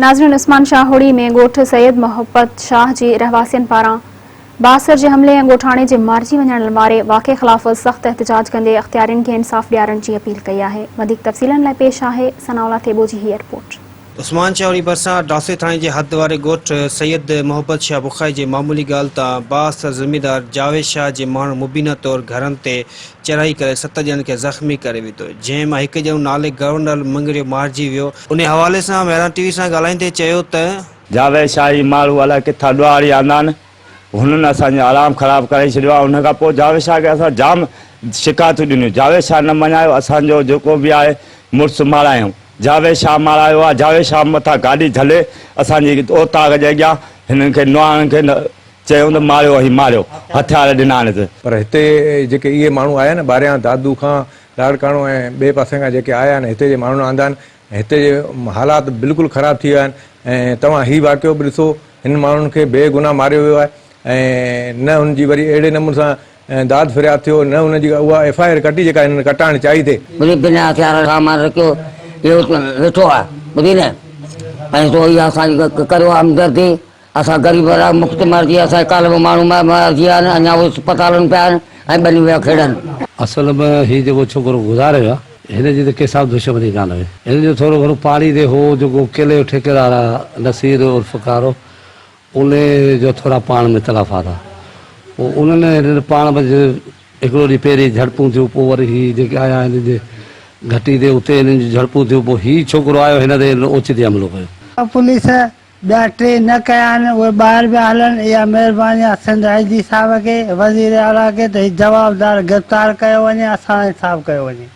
ناظرين عثمان شاهوڙي ۾ ڳوٺ سيد محبت شاهه جي رهواسين پاران بااثر جي حملي ۽ ڳوٺاڻي جي مارجي وڃڻ واري واقعي خلاف سخت احتجاج ڪندي اختيارين کي انصاف ڏيارڻ جي اپيل ڪئي آهي. وڌيڪ تفصيلن لاء پيش آهي ثناء الله ٿيٻو جي هيء رپورٽ. عثمان شاهوڙي ڀرسان ڊاسي ٿاڻي جي حد واري ڳوٺ سيد محبت شاهه بخاري جي معمولي ڳالهه تان بااثر زميندار جاويد شاهه جي ماڻهن مبينا طور گهرن تي چڙهائي ڪري ست ڄڻن کي زخمي ڪري وڌو، جنهن مان هڪ ڄڻو نالي گورنر مڱريو مارجي ويو. انهي حوالي سان مهراڻ ٽي وي سان ڳالهائيندي چيو ته. جاويد شاهي ماڻهو الائي ڪٿان ڏوهاري آندا آهن، هنن اسان جو آرام خراب ڪري ڇڏيو آهي، ان کان پوء جاويد شاهه کي اسان جام شڪايتون ڏنيون، جاويد شاهه نه مڃايو، اسان جو جيڪو به آهي مڙس مارايائون، جاويد شاهه مارايو آهي، جاويد شاهه مٿان گاڏي جهلي اسان جي اوطاق جي اڳيان هنن کي نوحاڻن کي چيائون ته ماريو ۽ ماريو، هٿيار ڏنائينس. پر هتي جيڪي اهي ماڻهو آيا آهن ٻاهريان دادو کان لاڙڪاڻو ۽ ٻئي پاسي کان جيڪي آيا آهن هتي جي ماڻهن آندا آهن ۽ هتي جي حالات بلڪل خراب ٿي ويا آهن ۽ توهان هي واقعو به ڏسو هن ماڻهن کي بي گناهه ماريو ويو آهي ۽ نه هن جي وري اهڙي نموني سان داد فرياد ٿيو نه هن جي اها ايف I R ڪٽي جيڪا هنن ڪٽائڻ چاهي ٿي. ٻڌي بنا هٿيار سامان رکيو اهو ويٺو آهي ٻڌي نه ۽ تو اها اسان جي ڪريو همدردي اسان غريب وارا مفت مرجي اسان جا ڪالهه به ماڻهو مرجي ويا آهن اڃا اهي اسپتالن پيا آهن ۽ ٻني ويا کيڙن. اصل ۾ هي جيڪو ڇوڪرو گذاري ويو آهي هن جي ته ڪنهن سان به دشمني ڪانه هئي. هن جو ٿورو گهڻو پاڙي تي هو جيڪو قلعي جو ٺيڪيدار آهي نصير عرف ڪارو ان جو ٿورا پاڻ ۾ اختلافات ها پوء انهن هنن پاڻ ۾ هڪڙو ڏينهن پهرين جهڙپون ٿيون پوء وري هي جيڪي آيا هنن جي گهٽي تي اتي هنن جون جهڙپون ٿيون پوء هي ڇوڪرو آيو هن تي هن اوچتي حملو ڪيو. پوليس ٻيا ٽي نه ڪيا آهن اهي ٻاهر پيا هلن اها مهرباني آهي سنڌ آئي جي صاحب کي وزير اعليٰ کي ته هي جوابدار گرفتار ڪيو وڃي اسان سان انصاف ڪيو وڃي.